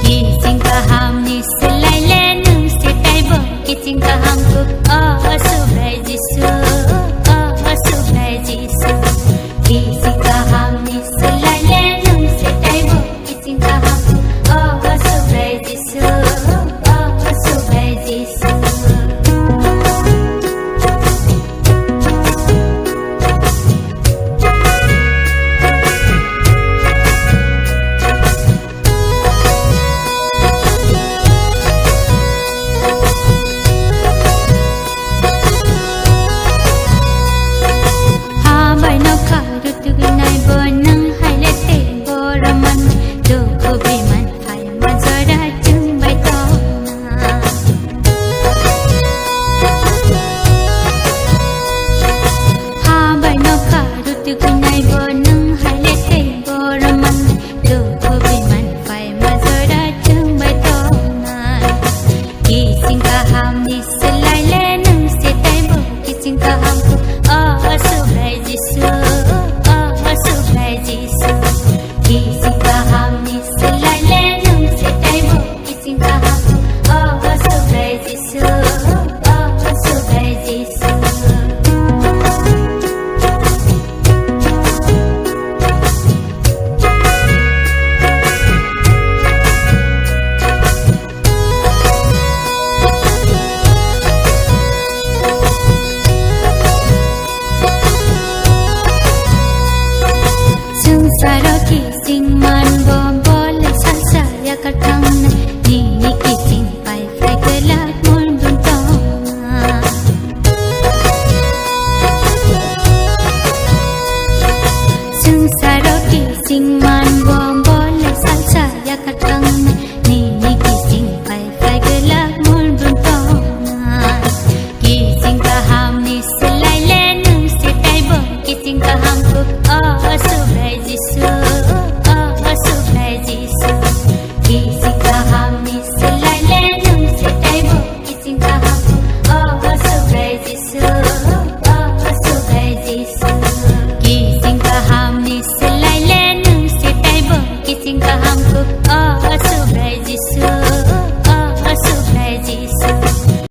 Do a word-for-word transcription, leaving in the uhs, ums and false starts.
Kiching kahamni swlai le nwng se taibo kiching kaham kuk, o Subrai Jisu, o Subrai Jisu. Kiching kahamni swlai le nwng se taibo kiching kaham kuk, o Subrai Jisu, o Subrai Jisu. Hambai nokha rutugwi nai bo nwng hai le tei boroman dukhu biman. Hai majora chwng bai tongna. Hambai nokha rutugwi nai bo nwng hai le tei boroman dukhu biman. Hai majora chwng bai tongna. Kiching kahamni swlai le nwng se taibo kiching kaham kuk, o Subrai Jisu, o Subrai Jisu. Kiching kahamni swlai le nwng se taibo kiching kaham kuk, o Subrai Jisu, o Subrai Jisu. Swngcharo kiching man bo, bo le salsa yakar thangnai, nini kiching pai phai kwlak mul bun tongma. Swngcharo kiching man bo, bo le salsa yakar thangnai, nini kiching pai phai kwlak mul bun tongma. Kiching kahamni swlai le nwng se taibo kiching kaham kuk, o Subrai Jisu, o Subrai Jisu. Kiching kahamni swlai le nwng se taibo kiching kaham kuk, o Subrai Jisu, o Subrai Jisu. Kiching kahamni swlai le nwng se taibo kiching kaham kuk, o